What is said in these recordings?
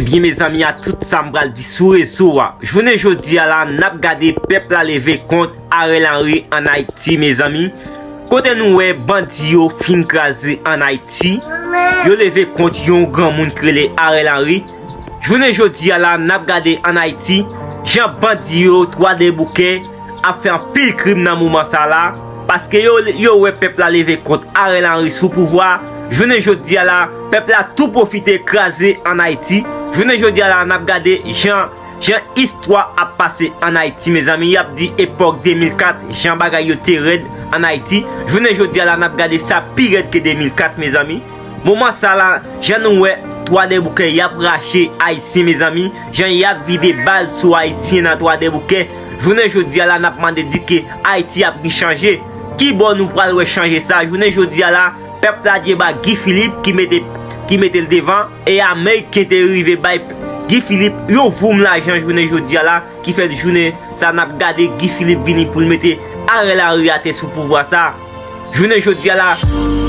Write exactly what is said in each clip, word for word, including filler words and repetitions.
Byen, mezanmi, a tout sa m pral di sou rezo a. Jounen jodi a la, n ap gade pèp la leve kont Ariel Henry ann Ayiti, mezanmi. Kote nou wè bandi yo fin kraze ann Ayiti, yo leve kont yon granmoun ki rele Ariel Henry. Jounen jodi a la, n ap gade ann Ayiti, jan bandi yo, Twa Dèboukè, ap fè anpil krim nan moman sa la, paske yo, yo wè pèp la leve kont Ariel Henry sou pouvwa. Jounen jodi a la, pèp la tou pwofite kraze ann Ayiti. Jounen jodi a la, n ap gade jan, jan istwa ap pase ann Ayiti, mezanmi. Y ap di epòk de mil kat, jan bagay yo te rèd ann Ayiti. Jounen jodi a la, n ap gade sa pi rèd ke de mil kat, mezanmi. Moman sa la, jan nou wè Twa Dèboukè, y ap rache Ayisyen, mezanmi. Jan y ap vide bal sou Ayisyen nan Twa Dèboukè. Jounen jodi a la, n ap mande di ke Ayiti ap gen chanje. Ki bò nou pral wè chanje sa? Jounen jodi a la, pèp la djeba Guy Philippe ki mete, ki mete l devan, e Ameriken te rive bay Guy Philippe yon voum lajan jounen jodi a la, ki fè jounen sa n ap gade Guy Philippe vini pou l mete Ariel Henry atè sou pouvwa sa. Jounen jodi a la,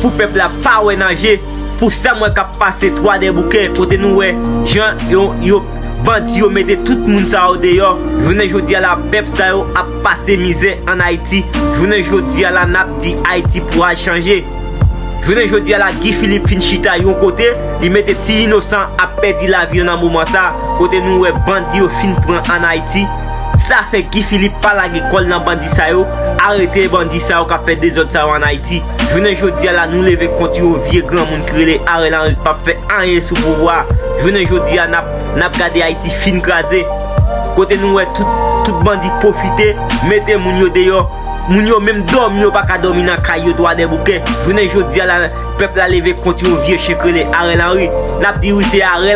pou pèp la pa wè nan je, pou sa m wè k ap pase Twa Dèboukè, kote nou wè jan yo, yo, bandi yo mete tout moun sa yo deyò. Jounen jodi a la, pèp sa yo ap pase mizè ann Ayiti. Jounen jodi a la, n ap di Ayiti pral chanje. Jounen jodi a la, Guy Philippe fin chita yon kote, li mete ti inosan ap pèdi lavi yo nan moman sa, kote nou wè bandi yo fin pran ann Ayiti. Sa fè Guy Philippe pa lage kò l nan bandi sa yo, arete bandi sa yo k ap fè dezòd sa yo ann Ayiti. Jounen jodi a la, nou leve kont yon vye granmoun ki rele Ariel Henry k p ap fè anyen sou pouvwa. Jounen jodi a, n ap, n ap gade Ayiti fin kraze. Kote nou wè tout, tout bandi pwofite, mete moun yo deyò. Moun yo menm dòmi yo pa ka dòmi nan kay yo Twa Dèboukè. Jounen jodi a la, pèp la leve kont yon vye chen k rele Ariel Henry. N ap di wi, se Ariel